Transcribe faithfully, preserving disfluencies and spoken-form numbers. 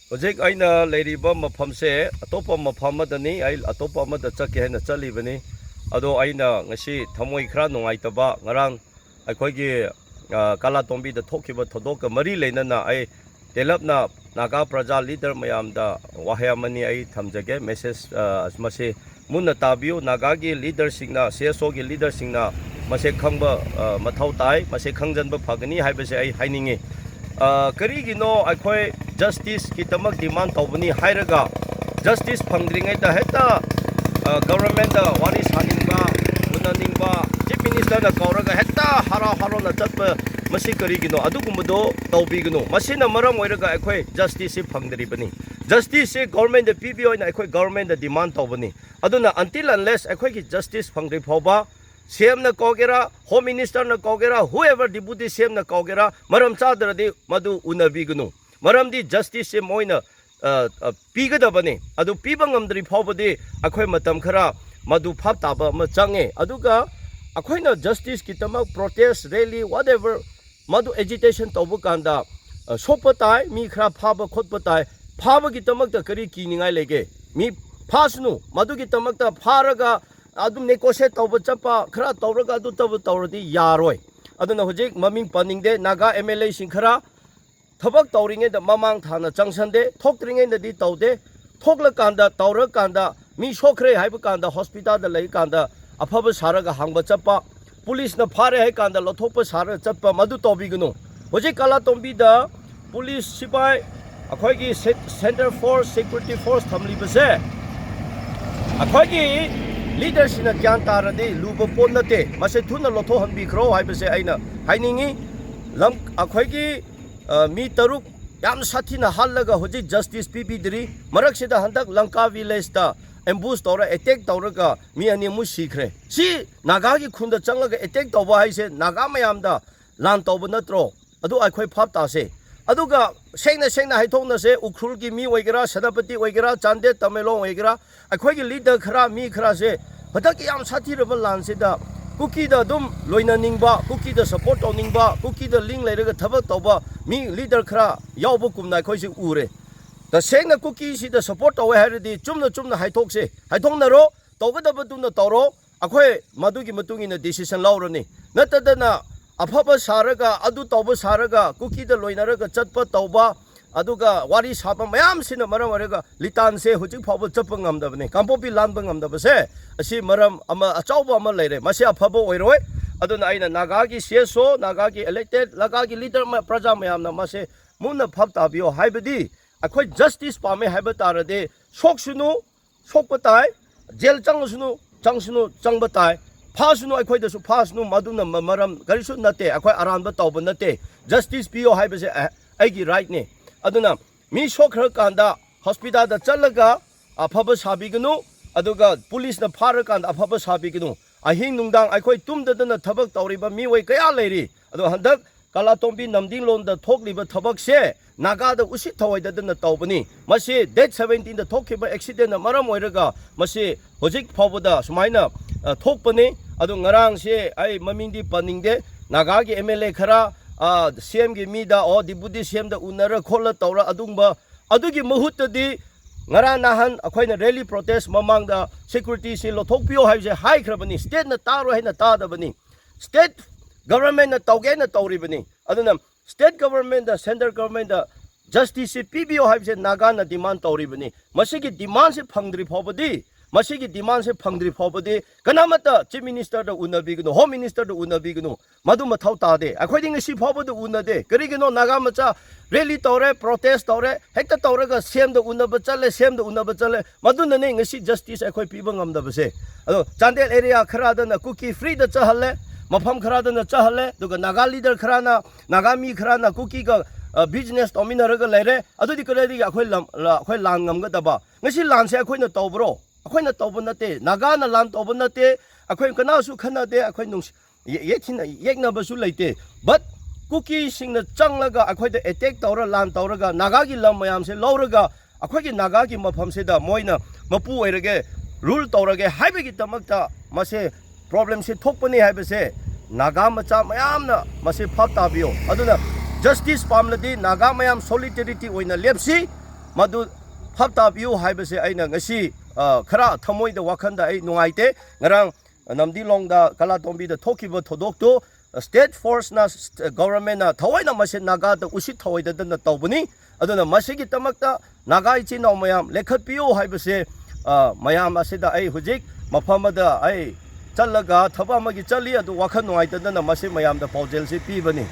ꯍꯧꯖꯤꯛ ꯑꯩꯅ ꯂꯩꯔꯤꯕ ꯃꯐꯝꯁꯦ ꯑꯇꯣꯞꯄ ꯃꯐꯝ ꯑꯃꯗꯅꯤ꯫ ꯑꯩ ꯑꯇꯣꯞꯄ ꯑꯃꯗ ꯆꯠꯀꯦ ꯍꯥꯏꯅ ꯆꯠꯂꯤꯕꯅꯤ꯫ ꯑꯗꯣ ꯑꯩꯅ ꯉꯁꯤ ꯊꯃꯣꯏ ꯈꯔ ꯅꯨꯡꯉꯥꯏꯇꯕ, ꯉꯔꯥꯡ ꯑꯩꯈꯣꯏꯒꯤ, ꯑ, ꯀꯥꯂꯥꯇꯣꯝꯕꯤꯗ ꯊꯣꯛꯈꯤꯕ ꯊꯧꯗꯣꯛꯀ ꯃꯔꯤ ꯂꯩꯅꯅ ꯑꯩ ꯇꯦꯜꯂꯞꯅ ꯅꯥꯒꯥ ꯄ꯭ꯔꯖꯥ ꯂꯤꯗꯔ ꯃꯌꯥꯝꯗ ꯋꯥꯍꯩ ꯑꯃꯅꯤ ꯑꯩ ꯊꯝꯖꯒꯦ꯫ ꯃꯦꯁꯦꯖ, ꯑ, ꯃꯁꯤ ꯃꯨꯟꯅ ꯇꯥꯕꯤꯌꯨ꯫ ꯅꯥꯒꯥꯒꯤ ꯂꯤꯗꯔꯁꯤꯡꯅ, ꯁꯤ ꯑꯦꯁ ꯑꯣꯒꯤ ꯂꯤꯗꯔꯁꯤꯡꯅ ꯃꯁꯤ ꯈꯪꯕ, ꯑ, ꯃꯊꯧ ꯇꯥꯏ, ꯃꯁꯤ ꯈꯪꯖꯟꯕ ꯐꯒꯅꯤ ꯍꯥꯏꯕꯁꯦ ꯑꯩ ꯍꯥꯏꯅꯤꯡꯉꯤ꯫ ꯑ, ꯀꯔꯤꯒꯤꯅꯣ ꯑꯩꯈꯣꯏ ꯖꯁꯇꯤꯁꯀꯤꯗꯃꯛ ꯗꯤꯃꯥꯟ ꯇꯧꯕꯅꯤ ꯍꯥꯏꯔꯒ ꯖꯁꯇꯤꯁ ꯐꯪꯗ꯭ꯔꯤꯉꯩꯗ ꯍꯦꯛꯇ, ꯑ, ꯒꯚꯔꯟꯃꯦꯟꯗ ꯋꯥꯔꯤ ꯁꯥꯅꯤꯡꯕ, ꯎꯅꯅꯤꯡꯕ, ꯆꯤꯐ ꯃꯤꯅꯤꯁꯇꯔꯅ ꯀꯧꯔꯒ ꯍꯦꯛꯇ ꯍꯔꯥꯎ ꯍꯔꯥꯎꯅ ꯆꯠꯄ, ꯃꯁꯤ ꯀꯔꯤꯒꯤꯅꯣ? ꯑꯗꯨꯒꯨꯝꯕꯗꯣ ꯇꯧꯕꯤꯒꯅꯨ꯫ ꯃꯁꯤꯅ ꯃꯔꯝ ꯑꯣꯏꯔꯒ ꯑꯩꯈꯣꯏ ꯖꯁꯇꯤꯁꯁꯤ ꯐꯪꯗ꯭ꯔꯤꯕꯅꯤ꯫ ꯖꯁꯇꯤꯁꯁꯤ ꯒꯚꯔꯟꯃꯦꯟꯗ ꯄꯤꯕꯤꯌꯣ ꯍꯥꯏꯅ ꯑꯩꯈꯣꯏ ꯒꯚꯔꯟꯃꯦꯟꯗ ꯗꯤꯃꯥꯟ ꯇꯧꯕꯅꯤ꯫ ꯑꯗꯨꯅ until unless ꯑꯩꯈꯣꯏꯒꯤ ꯖꯁꯇꯤꯁ ꯐꯪꯗ꯭ꯔꯤ ꯐꯥꯎꯕ ꯁꯤ ꯑꯦꯝꯅ ꯀꯧꯒꯦꯔꯥ, ꯍꯣꯝ ꯃꯤꯅꯤꯁꯇꯔꯅ ꯀꯧꯒꯦꯔꯥ, whoever deputy ꯁꯤ ꯑꯦꯝꯅ ꯀꯧꯒꯦꯔꯥ, ꯃꯔꯝ ꯆꯥꯗ꯭ꯔꯗꯤ ꯃꯗꯨ ꯎꯅꯕꯤꯒꯅꯨ꯫ ꯃꯔꯝꯗꯤ ꯖꯁꯇꯤꯁꯁꯦ ꯃꯣꯏꯅ, ꯑ, ꯑ, ꯄꯤꯒꯗꯕꯅꯤ꯫ ꯑꯗꯨ ꯄꯤꯕ ꯉꯝꯗ꯭ꯔꯤ ꯐꯥꯎꯕꯗꯤ ꯑꯩꯈꯣꯏ ꯃꯇꯝ ꯈꯔ ꯃꯗꯨ ꯚꯥꯞ ꯇꯥꯕ ꯑꯃ ꯆꯪꯉꯦ꯫ ꯑꯗꯨꯒ ꯑꯩꯈꯣꯏꯅ ꯖꯁꯇꯤꯁꯀꯤꯗꯃꯛ ꯄ꯭ꯔꯣꯇꯦꯁ, ꯔꯦꯂꯤ, whatever, ꯃꯗꯨ ꯑꯦꯖꯤꯇꯦꯁꯟ ꯇꯧꯕ ꯀꯥꯟꯗ, ꯑ, ꯁꯣꯛꯄ ꯇꯥꯏ, ꯃꯤ ꯈꯔ ꯐꯥꯕ ꯈꯣꯠꯄ ꯇꯥꯏ꯫ ꯐꯥꯕꯒꯤꯗꯃꯛꯇ ꯀꯔꯤ ꯀꯤꯅꯤꯡꯉꯥꯏ ꯂꯩꯒꯦ? ꯃꯤ ꯐꯥꯁꯅꯨ, ꯃꯗꯨꯒꯤꯗꯃꯛꯇ ꯐꯥꯔꯒ ꯑꯗꯨꯝ ꯅꯦꯒꯣꯁꯤꯌꯦꯠ ꯇꯧꯕ ꯆꯠꯄ, ꯈꯔ ꯇꯧꯔꯒ ꯑꯗꯨ ꯇꯧꯕ ꯇꯧꯔꯗꯤ ꯌꯥꯔꯣꯏ꯫ ꯑꯗꯨꯅ ꯍꯧꯖꯤꯛ ꯃꯃꯤꯡ ꯄꯟꯅꯤꯡꯗꯦ, ꯅꯥꯒꯥ ꯑꯦꯝ ꯑꯦꯜ ꯑꯦꯁꯤꯡ ꯈꯔ ꯊꯕꯛ ꯇꯧꯔꯤꯉꯩꯗ ꯃꯃꯥꯡ ꯊꯥꯅ ꯆꯪꯁꯟꯗꯦ, ꯊꯣꯛꯇ꯭ꯔꯤꯉꯩꯗꯗꯤ ꯇꯧꯗꯦ, ꯊꯣꯛꯂꯀꯥꯟꯗ, ꯇꯧꯔꯀꯥꯟꯗ, ꯃꯤ ꯁꯣꯛꯈ꯭ꯔꯦ ꯍꯥꯏꯕ ꯀꯥꯟꯗ ꯍꯣꯁꯄꯤꯇꯥꯜꯗ ꯂꯩꯀꯥꯟꯗ ꯑꯐꯕ ꯁꯥꯔꯒ ꯍꯥꯡꯕ ꯆꯠꯄ, ꯄꯨꯂꯤꯁꯅ ꯐꯥꯔꯦ ꯍꯥꯏ ꯀꯥꯟꯗ ꯂꯧꯊꯣꯛꯄ ꯁꯥꯔꯒ ꯆꯠꯄ, ꯃꯗꯨ ꯇꯧꯕꯤꯒꯅꯨ꯫ ꯍꯧꯖꯤꯛ ꯀꯥꯂꯥꯇꯣꯝꯕꯤꯗ ꯄꯨꯂꯤꯁ ꯁꯤꯄꯥꯏ, ꯑꯩꯈꯣꯏꯒꯤ ꯁꯦ-, ꯁꯦꯟꯇꯔ ꯐꯣꯔꯁ, ꯁꯦꯀ꯭ꯌꯨꯔꯤꯇꯤ ꯐꯣꯔꯁ ꯊꯝꯂꯤꯕꯁꯦ ꯑꯩꯈꯣꯏꯒꯤ ꯂꯤꯗꯔꯁꯤꯡꯅ ꯒ꯭ꯌꯥꯟ ꯇꯥꯔꯗꯤ ꯂꯨꯕ ꯄꯣꯠ ꯅꯠꯇꯦ꯫ ꯃꯁꯦ ꯊꯨꯅ ꯂꯧꯊꯣꯛꯍꯟꯕꯤꯈ꯭ꯔꯣ ꯍꯥꯏꯕꯁꯦ ꯑꯩꯅ ꯍꯥꯏꯅꯤꯡꯉꯤ꯫ ꯂꯝ, ꯑꯩꯈꯣꯏꯒꯤ, ꯑ, ꯃꯤ ꯇꯔꯨꯛ ꯌꯥꯝ ꯁꯥꯊꯤꯅ ꯍꯥꯠꯂꯒ ꯍꯧꯖꯤꯛ ꯖꯁꯇꯤꯁ ꯄꯤꯕꯤꯗ꯭ꯔꯤ꯫ ꯃꯔꯛꯁꯤꯗ ꯍꯟꯗꯛ ꯂꯪꯀꯥ ꯚꯤꯂꯦꯖꯇ ꯑꯦꯝꯕꯨꯁ ꯇꯧꯔ ꯑꯦꯇꯦꯛ ꯇꯧꯔꯒ ꯃꯤ ꯑꯅꯤ ꯑꯃꯨꯛ ꯁꯤꯈ꯭ꯔꯦ꯫ ꯁꯤ ꯅꯥꯒꯥꯒꯤ ꯈꯨꯟꯗ ꯆꯪꯂꯒ ꯑꯦꯇꯦꯛ ꯇꯧꯕ ꯍꯥꯏꯁꯦ ꯅꯥꯒꯥ ꯃꯌꯥꯝꯗ ꯂꯥꯟ ꯇꯧꯕ ꯅꯠꯇ꯭ꯔꯣ? ꯑꯗꯨ ꯑꯩꯈꯣꯏ ꯚꯥꯞ ꯇꯥꯁꯦ꯫ ꯑꯗꯨꯒ ꯁꯦꯡꯅ ꯁꯦꯡꯅ ꯍꯥꯏꯊꯣꯛꯅꯁꯦ, ꯎꯈ꯭ꯔꯨꯜꯒꯤ ꯃꯤ ꯑꯣꯏꯒꯦꯔꯥ, ꯁꯦꯅꯥꯄꯇꯤ ꯑꯣꯏꯒꯦꯔꯥ, ꯆꯥꯟꯗꯦꯜ, ꯇꯃꯦꯡꯂꯣꯡ ꯑꯣꯏꯒꯦꯔꯥ, ꯑꯩꯈꯣꯏꯒꯤ ꯂꯤꯗꯔ ꯈꯔ, ꯃꯤ ꯈꯔꯁꯦ ꯍꯟꯗꯛꯀꯤ ꯌꯥꯝ ꯁꯥꯊꯤꯔꯕ ꯂꯥꯟꯁꯤꯗ ꯀꯨꯀꯤꯗ ꯑꯗꯨꯝ ꯂꯣꯏꯅꯅꯤꯡꯕ, ꯀꯨꯀꯤꯗ ꯁꯞꯄꯣꯔꯠ ꯇꯧꯅꯤꯡꯕ, ꯀꯨꯀꯤꯗ ꯂꯤꯡ ꯂꯩꯔꯒ ꯊꯕꯛ ꯇꯧꯕ ꯃꯤ ꯂꯤꯗꯔ ꯈꯔ ꯌꯥꯎꯕ ꯀꯨꯝꯅ ꯑꯩꯈꯣꯏꯁꯦ ꯎꯔꯦ꯫ ꯇꯁꯦꯡꯅ ꯀꯨꯀꯤꯁꯤꯗ support ꯇꯧꯋꯦ ꯍꯥꯏꯔꯗꯤ ꯆꯨꯝꯅ ꯆꯨꯝꯅ ꯍꯥꯏꯊꯣꯛꯁꯦ, ꯍꯥꯏꯊꯣꯛꯅꯔꯣ, ꯇꯧꯒꯗꯕꯗꯨꯅ ꯇꯧꯔꯣ, ꯑꯩꯈꯣꯏ ꯃꯗꯨꯒꯤ ꯃꯇꯨꯡ ꯏꯟꯅ decision ꯂꯧꯔꯅꯤ꯫ ꯅꯠꯇꯗꯅ ꯑꯐꯕ ꯁꯥꯔꯒ, ꯑꯗꯨ ꯇꯧꯕ ꯁꯥꯔꯒ, ꯀꯨꯀꯤꯗ ꯂꯣꯏꯅꯔꯒ ꯆꯠꯄ ꯇꯧꯕ, ꯑꯗꯨꯒ ꯋꯥꯔꯤ ꯁꯥꯕ ꯃꯌꯥꯝꯁꯤꯅ ꯃꯔꯝ ꯑꯣꯏꯔꯒ ꯂꯤꯇꯥꯟꯁꯦ ꯍꯧꯖꯤꯛ ꯐꯥꯎꯕ ꯆꯠꯄ ꯉꯝꯗꯕꯅꯤ꯫ ꯀꯥꯡꯄꯣꯛꯄꯤ ꯂꯥꯟꯕ ꯉꯝꯗꯕꯁꯦ ꯑꯁꯤ ꯃꯔꯝ ꯑꯃ ꯑꯆꯧꯕ ꯑꯃ ꯂꯩꯔꯦ꯫ ꯃꯁꯤ ꯑꯐꯕ ꯑꯣꯏꯔꯣꯏ꯫ ꯑꯗꯨꯅ ꯑꯩꯅ ꯅꯥꯒꯥꯒꯤ C S O, ꯅꯥꯒꯥꯒꯤ elected, ꯅꯥꯒꯥꯒꯤ leader, ꯃ-, ꯄ꯭ꯔꯖꯥ ꯃꯌꯥꯝꯅ ꯃꯁꯦ ꯃꯨꯟꯅ ꯚꯥꯞ ꯇꯥꯕꯤꯌꯣ꯫ ꯍꯥꯏꯕꯗꯤ ꯑꯩꯈꯣꯏ justice ꯄꯥꯝꯃꯦ ꯍꯥꯏꯕ ꯇꯥꯔꯗꯤ ꯁꯣꯛꯁꯅꯨ, ꯁꯣꯛꯄ ꯇꯥꯏ, ꯖꯦꯜ ꯆꯪꯉꯁꯅꯨ, ꯆꯪꯁꯅꯨ, ꯆꯪꯕ ꯇꯥꯏ, ꯐꯥꯁꯅꯨ, ꯑꯩꯈꯣꯏꯗꯁꯨ ꯐꯥꯁꯅꯨ, ꯃꯗꯨꯅ ꯃ-, ꯃꯔꯝ ꯀꯔꯤꯁꯨ ꯅꯠꯇꯦ꯫ ꯑꯩꯈꯣꯏ ꯑꯔꯥꯟꯕ ꯇꯧꯕ ꯅꯠꯇꯦ꯫ Justice ꯄꯤꯌꯣ ꯍꯥꯏꯕꯁꯦ ꯑ-, ꯑꯩꯒꯤ rightꯅꯤ꯫ ꯑꯗꯨꯅ ꯃꯤ ꯁꯣꯛꯈ꯭ꯔꯀꯥꯟꯗ hospitalꯗ ꯆꯠꯂꯒ ꯑꯐꯕ ꯁꯥꯕꯤꯒꯅꯨ, ꯑꯗꯨꯒ ꯄꯨꯂꯤꯁꯅ ꯐꯥꯔꯀꯥꯟꯗ ꯑꯐꯕ ꯁꯥꯕꯤꯒꯅꯨ꯫ ꯑꯍꯤꯡ ꯅꯨꯡꯗꯥꯡ ꯑꯩꯈꯣꯏ ꯇꯨꯝꯗꯗꯅ ꯊꯕꯛ ꯇꯧꯔꯤꯕ ꯃꯤꯑꯣꯏ ꯀꯌꯥ ꯂꯩꯔꯤ꯫ ꯑꯗꯣ ꯍꯟꯗꯛ ꯀꯂꯥꯇꯣꯝꯕꯤ ꯅꯝꯗꯤꯡꯂꯣꯟꯗ ꯊꯣꯛꯂꯤꯕ ꯊꯕꯛꯁꯦ ꯅꯥꯒꯥꯗ ꯎꯁꯤꯠ ꯊꯑꯣꯏꯗꯗꯅ ꯇꯧꯕꯅꯤ꯫ ꯃꯁꯤ date seventeenꯗ ꯊꯣꯛꯈꯤꯕ accidentꯅ ꯃꯔꯝ ꯑꯣꯏꯔꯒ ꯃꯁꯤ ꯍꯧꯖꯤꯛ ꯐꯥꯎꯕꯗ ꯁꯨꯃꯥꯏꯅ, ꯑ, ꯊꯣꯛꯄꯅꯤ꯫ ꯑꯗꯨ ꯉꯔꯥꯡꯁꯦ ꯑꯩ ꯃꯃꯤꯡꯗꯤ ꯄꯟꯅꯤꯡꯗꯦ, ꯅꯥꯒꯥꯒꯤ M L A ꯈꯔ, ꯑ, C Mꯒꯤ ꯃꯤꯗ, ꯑꯣ, Deputy C Mꯗ ꯎꯅꯔ ꯈꯣꯠꯂ ꯇꯧꯔ ꯑꯗꯨꯒꯨꯝꯕ, ꯑꯗꯨꯒꯤ ꯃꯍꯨꯠꯇꯗꯤ ꯉꯔꯥꯡ ꯅꯍꯥꯟ ꯑꯩꯈꯣꯏꯅ rally protest ꯃꯃꯥꯡꯗ securityꯁꯤ ꯂꯧꯊꯣꯛꯄꯤꯌꯣ ꯍꯥꯏꯕꯁꯦ ꯍꯥꯏꯈ꯭ꯔꯕꯅꯤ꯫ Stateꯅ ꯇꯥꯔꯣꯏ ꯍꯥꯏꯅ ꯇꯥꯗꯕꯅꯤ꯫ State governmentꯅ ꯇꯧꯒꯦꯅ ꯇꯧꯔꯤꯕꯅꯤ꯫ ꯑꯗꯨꯅ state governmentꯗ, central governmentꯗ justiceꯁꯤ ꯄꯤꯕꯤꯌꯣ ꯍꯥꯏꯕꯁꯦ ꯅꯥꯒꯥꯅ demand ꯇꯧꯔꯤꯕꯅꯤ꯫ ꯃꯁꯤꯒꯤ demandꯁꯤ ꯐꯪꯗ꯭ꯔꯤ ꯐꯥꯎꯕꯗꯤ, ꯃꯁꯤꯒꯤ demandꯁꯤ ꯐꯪꯗ꯭ꯔꯤ ꯐꯥꯎꯕꯗꯤ ꯀꯅꯥꯃꯠꯇ Chief Ministerꯗ ꯎꯅꯕꯤꯒꯅꯨ, Home Ministerꯗ ꯎꯅꯕꯤꯒꯅꯨ, ꯃꯗꯨ ꯃꯊꯧ ꯇꯥꯗꯦ꯫ ꯑꯩꯈꯣꯏꯗꯤ ꯉꯁꯤ ꯐꯥꯎꯕꯗ ꯎꯅꯗꯦ꯫ ꯀꯔꯤꯒꯤꯅꯣ? ꯅꯥꯒꯥ ꯃꯆꯥ rally ꯇꯧꯔꯦ, protest ꯇꯧꯔꯦ, ꯍꯦꯛꯇ ꯇꯧꯔꯒ C Mꯗ ꯎꯅꯕ ꯆꯠꯂꯦ, C Mꯗ ꯎꯅꯕ ꯆꯠꯂꯦ꯫ ꯃꯗꯨꯅꯅꯦ ꯉꯁꯤ justice ꯑꯩꯈꯣꯏ ꯄꯤꯕ ꯉꯝꯗꯕꯁꯦ꯫ ꯑꯗꯣ ꯆꯥꯟꯗꯦꯜ area ꯈꯔꯗꯅ ꯀꯨꯀꯤ freeꯗ ꯆꯠꯍꯜꯂꯦ, ꯃꯐꯝ ꯈꯔꯗꯅ ꯆꯠꯍꯜꯂꯦ, ꯑꯗꯨꯒ ꯅꯥꯒꯥ leader ꯈꯔꯅ, ꯅꯥꯒꯥ ꯃꯤ ꯈꯔꯅ ꯀꯨꯀꯤꯒ, ꯑ, business ꯇꯧꯃꯤꯟꯅꯔꯒ ꯂꯩꯔꯦ꯫ ꯑꯗꯨꯗꯤ ꯀꯗꯥꯏꯗꯒꯤ ꯑꯩꯈꯣꯏ ꯂꯝ, ꯂ-, ꯑꯩꯈꯣꯏ ꯂꯥꯟ ꯉꯝꯒꯗꯕ? ꯉꯁꯤ ꯂꯥꯟꯁꯦ ꯑꯩꯈꯣꯏꯅ ꯇꯧꯕ꯭ꯔꯣ? ꯑꯩꯈꯣꯏꯅ ꯇꯧꯕ ꯅꯠꯇꯦ꯫ ꯅꯥꯒꯥꯅ ꯂꯥꯟ ꯇꯧꯕ ꯅꯠꯇꯦ꯫ ꯑꯩꯈꯣꯏ ꯀꯅꯥꯁꯨ ꯈꯟꯅꯗꯦ꯫ ꯑꯩꯈꯣꯏ ꯅꯨꯡꯁꯤ-, ꯌꯦ-, ꯌꯦꯛꯊꯤꯅ-, ꯌꯦꯛꯅꯕꯁꯨ ꯂꯩꯇꯦ꯫ But ꯀꯨꯀꯤꯁꯤꯡꯅ ꯆꯪꯂꯒ ꯑꯩꯈꯣꯏꯗ attack ꯇꯧꯔ, ꯂꯥꯟ ꯇꯧꯔꯒ, ꯅꯥꯒꯥꯒꯤ ꯂꯝ ꯃꯌꯥꯝꯁꯦ ꯂꯧꯔꯒ, ꯑꯩꯈꯣꯏꯒꯤ ꯅꯥꯒꯥꯒꯤ ꯃꯐꯝꯁꯤꯗ ꯃꯣꯏꯅ ꯃꯄꯨ ꯑꯣꯏꯔꯒꯦ, rule ꯇꯧꯔꯒꯦ ꯍꯥꯏꯕꯒꯤꯗꯃꯛꯇ ꯃꯁꯦ problemꯁꯦ ꯊꯣꯛꯄꯅꯤ ꯍꯥꯏꯕꯁꯦ ꯅꯥꯒꯥ ꯃꯆꯥ ꯃꯌꯥꯝꯅ ꯃꯁꯦ ꯚꯥꯞ ꯇꯥꯕꯤꯌꯣ꯫ ꯑꯗꯨꯅ justice ꯄꯥꯝꯂꯗꯤ ꯅꯥꯒꯥ ꯃꯌꯥꯝ solidarity ꯑꯣꯏꯅ ꯂꯦꯞꯁꯤ꯫ ꯃꯗꯨ ꯐꯞ ꯇꯥꯕꯤꯌꯨ ꯍꯥꯏꯕꯁꯦ ꯑꯩꯅ ꯉꯁꯤ, ꯑ, ꯈꯔ ꯊꯃꯣꯏꯗ, ꯋꯥꯈꯜꯗ ꯑꯩ ꯅꯨꯡꯉꯥꯏꯇꯦ꯫ ꯉꯔꯥꯡ ꯅꯝꯗꯤꯂꯣꯡꯗ ꯀꯂꯥꯇꯣꯝꯕꯤꯗ ꯊꯣꯛꯈꯤꯕ ꯊꯧꯗꯣꯛꯇꯨ state force ꯅ, ꯁ꯭ꯇ-, government ꯅ ꯊꯑꯣꯏꯅ ꯃꯁꯤ ꯅꯥꯒꯥꯗ ꯎꯁꯤꯠ ꯊꯑꯣꯏꯗꯗꯅ ꯇꯧꯕꯅꯤ꯫ ꯑꯗꯨꯅ ꯃꯁꯤꯒꯤꯗꯃꯛꯇ ꯅꯥꯒꯥ ꯏꯆꯤꯟ ꯏꯅꯥꯎ ꯃꯌꯥꯝ ꯂꯦꯞꯈꯠꯄꯤꯌꯨ ꯍꯥꯏꯕꯁꯦ, ꯑ, ꯃꯌꯥꯝ ꯑꯁꯤꯗ ꯑꯩ ꯍꯧꯖꯤꯛ ꯃꯐꯝ ꯑꯃꯗ ꯑꯩ ꯆꯠꯂꯒ ꯊꯕꯛ ꯑꯃꯒꯤ ꯆꯠꯂꯤ, ꯑꯗꯨ ꯋꯥꯈꯜ ꯅꯨꯡꯉꯥꯏꯇꯗꯅ ꯃꯁꯤ ꯃꯌꯥꯝꯗ ꯄꯥꯎꯖꯦꯜꯁꯤ ꯄꯤꯕꯅꯤ꯫